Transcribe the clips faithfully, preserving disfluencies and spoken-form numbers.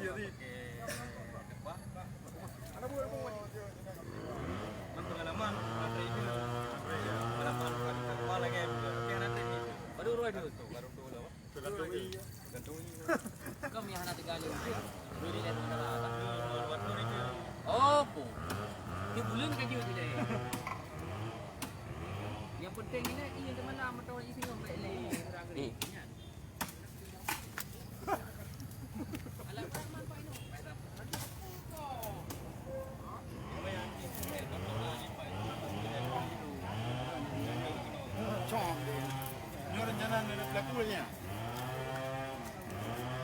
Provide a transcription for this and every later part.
Pengalaman, pengalaman, pengalaman lagi. Baru dua tu. Baru dua lah. Tergantung i. Tergantung i. Kau yang hana tegal ni. Dua ni dah. Oh, pun. Ni bulan kerja tu deh. Yang penting ni nak i yang semalam atau i singoh baik leh. Nyoe rencana dari pelaku nya.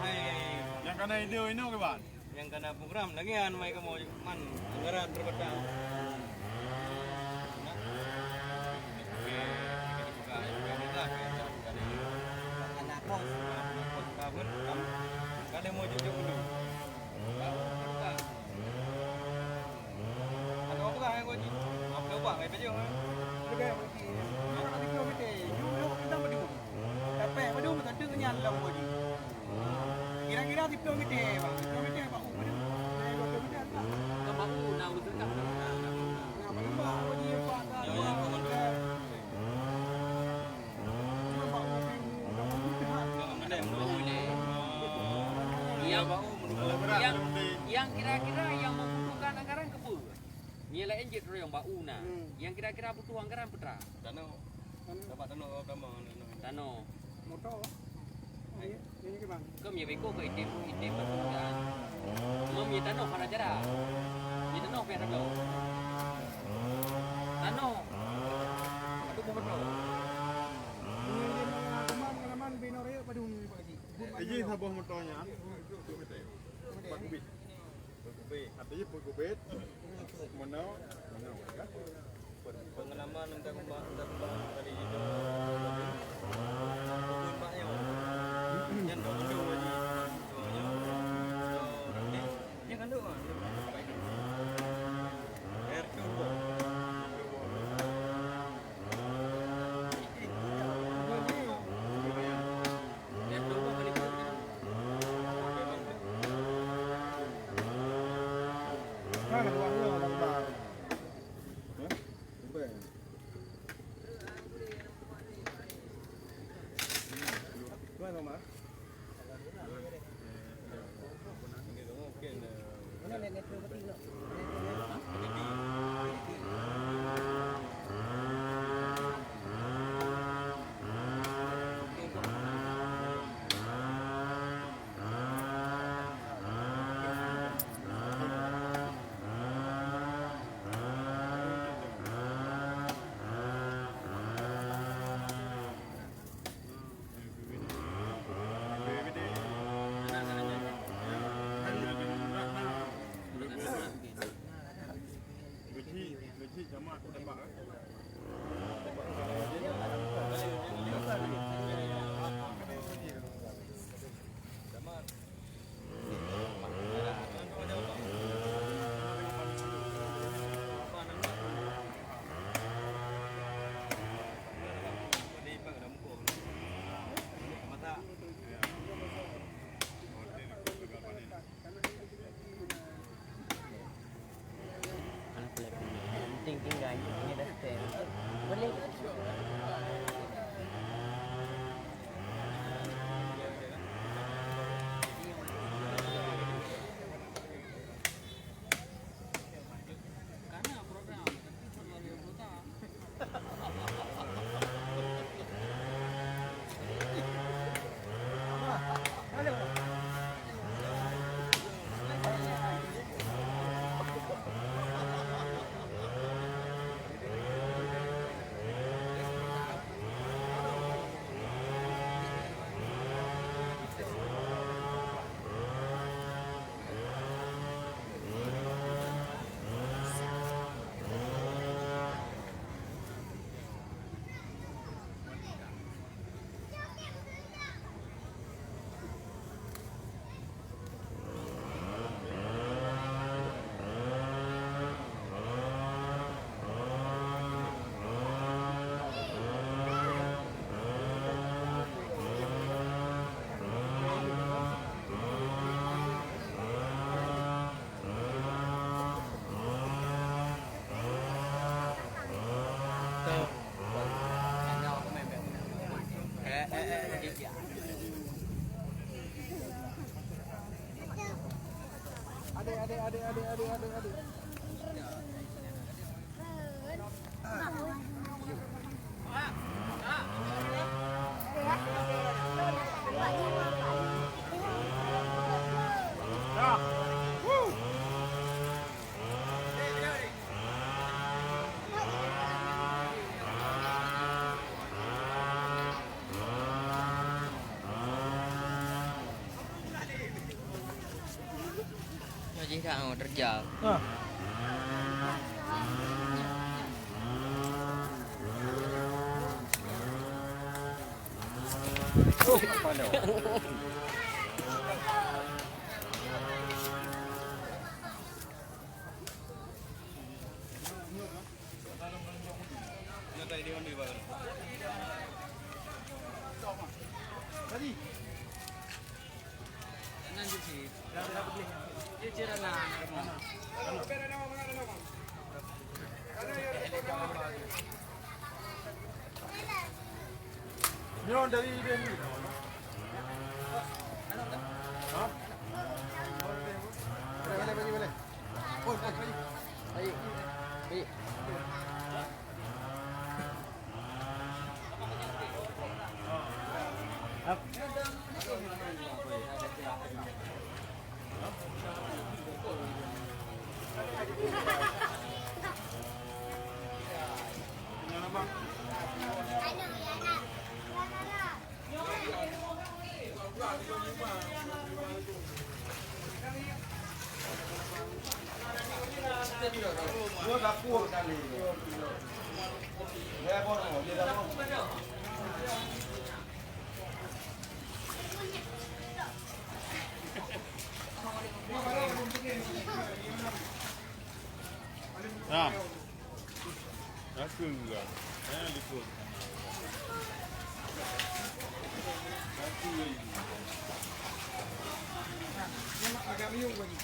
Hai. Yang kana ide inoe ke, Bang? Yang kana program lagi an mai kamoe man anggaran terbatas. Kana pos. Kana pos. Kada mau jujur dulu. Ada orang pegang yang kunci. Apa ubah, eh, baju, eh? Pegang kunci. Orang ada kilometer. Jom, jom, kita berdua. Sampai berdua, betul tu nyan dalam kunci. Kira-kira di kilometer, bang. Kilometer, bang. Berdua. Nah, dua kilometer, tak? Bukan bau, nah, betul tak? Nah, berdua, kunci, empat, tak, dua, tiga. Yang, yang, yang kira-kira yang membutuhkan anggaran ke apa? Ni lain je terus yang bau na. Hmm. Yang kira-kira butuh anggaran petra. Tanoh. Tanoh. Dapat tanoh, tanoh, tanoh. Tanoh. Motor. Hai. Ini, ini ke, Bang? Kau punya beko ke item, item batu kan? Mau punya tanoh pada cara. Punya tanoh pihak tablo. Tanoh. Aduh, motor. Ini dia pengalaman, pengalaman bina raya pada umum, Pak Haji. Iji saboh motornya. Empat kubik. Empat kubik. Artinya empat kubik. Mana? Mana? Ya. Pengalaman tentang rumah, tentang rumah dari itu. Bukan Pak Nyo. Yang dong dong lagi. Yang kan tu kan. Air turbo. Nyoe jih dah, oh, terjal. Nyoe dari Delhi. Ha? Boleh, boleh, boleh, boleh. Oh, baik, baik. Baik. Baik. Nah. Aku juga. Eh, likot. Aku lagi. Agak miyup lagi.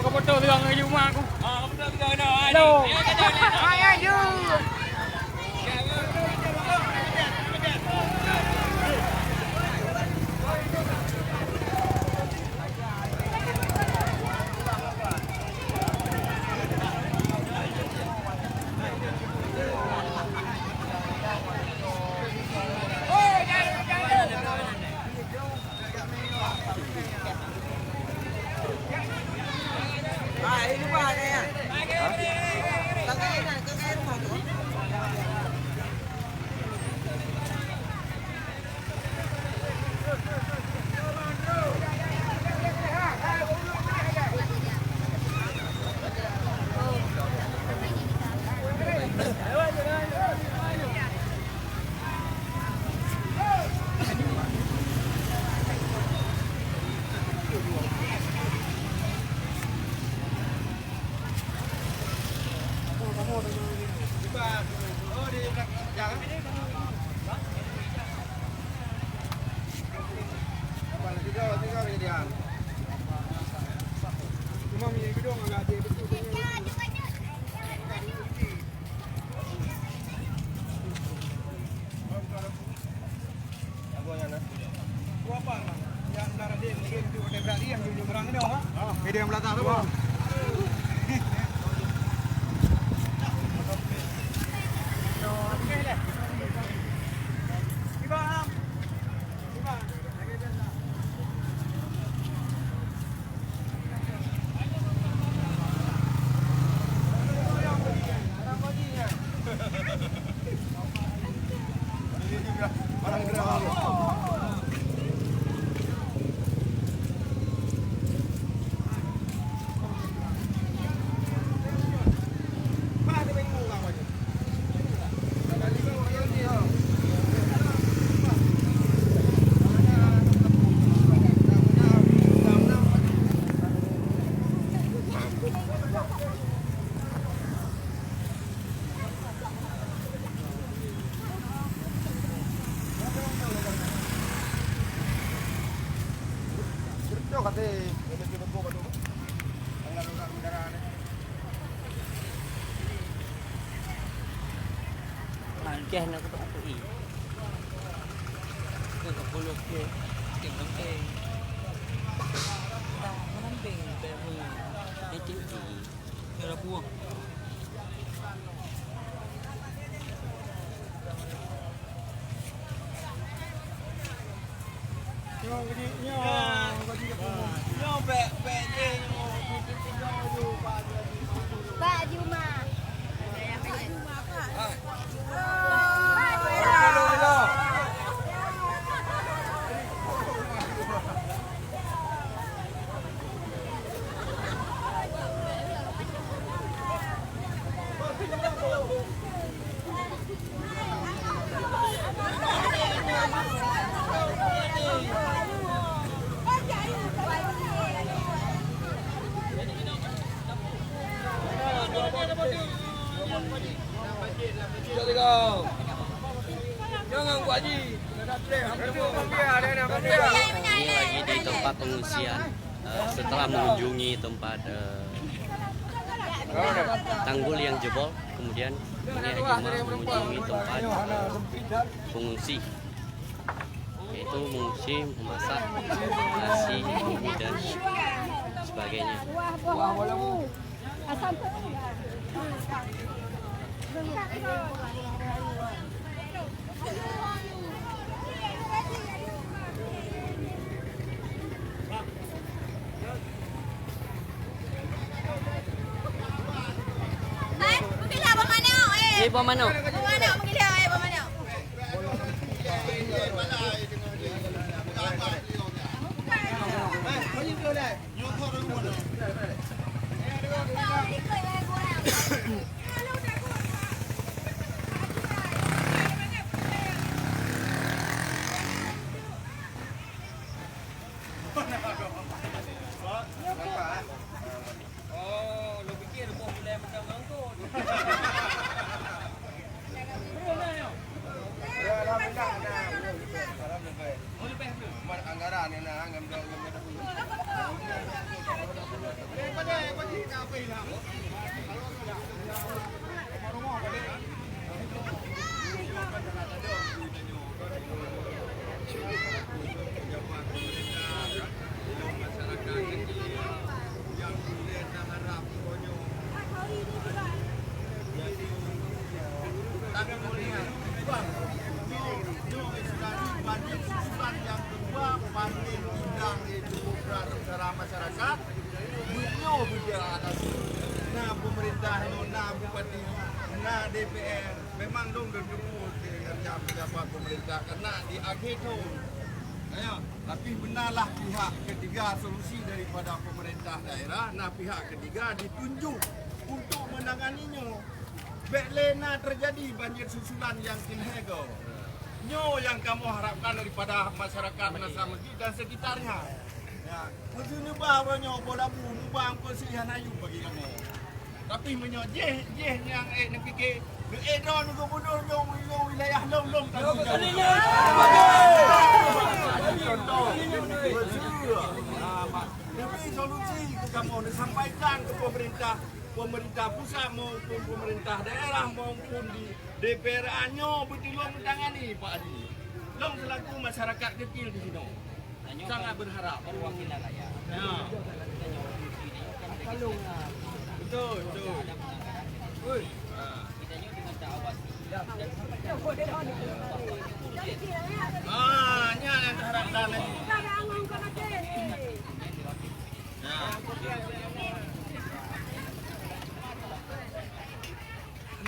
Ka foto tegang lagi rumah aku. Hello. Hai, Ayu. Angkeh nak kutuk-kutuk i. Ke ke puluh ke. Ke penting. Dah menambing baru. Itu i. Kira buang. Pak Juma. Ini lagi di tempat pengungsian. Eh, setelah mengunjungi tempat, eh, tanggul yang jebol, kemudian ini Haji Umar mengunjungi tempat, eh, pengungsi, yaitu mengungsi memasak nasi, mie, dan sebagainya. Eh, buah manok. Eh, buah manok, pergi lah, eh, buah manok. Oh, lu pikir boh gulai macam mangkuk. Alhamdulillah, nah. Alhamdulillah. Mat anggaran ni nah, ngam dong, ngam dong. Masyarakat, beliau juga ada na pemerintah, na bupati, na D P R. Memang dong dong jemput kerja pejabat pemerintah karena di akhir tahun. Ya, tapi benalah pihak ketiga, solusi daripada pemerintah daerah, nah pihak ketiga ditunjuk untuk menangani nyoe. Bèk lé na terjadi banjir susulan nyang keuneuk go. Nyoe nyang kamoe harapkan daripada masyarakat Masa Mesjid dan sekitarnya. Ya, meuseuneubah uroe nyoe boh labu, neubah angkot sih hana yub bagi kamoe. Tapi meunyoe jih, jih nyang ék neupike, neuék droe neugeubunur nyong, nyong wilayah lom, lom tanggung jawab. Contoh, nah, Pak, neubri solusi keu kamoe, neusampaikan keu pemerintah, pemerintah pusat maupun pemerintah daerah maupun di D P R A nyoe beutulông meutangani, Pak Haji. Lom selaku masyarakat kecil di sinoe. Sangat berharap. Perwakilan rakyat. Ya. Betul, betul. Ui. Ha. Ah, nyan yang diharapkan lagi. Ya.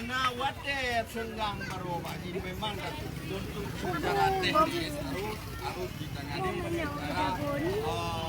Na watèe seunggang barô bak jih memang ka tuntung secara teknis harus, harus ditangani dengan cara, eh,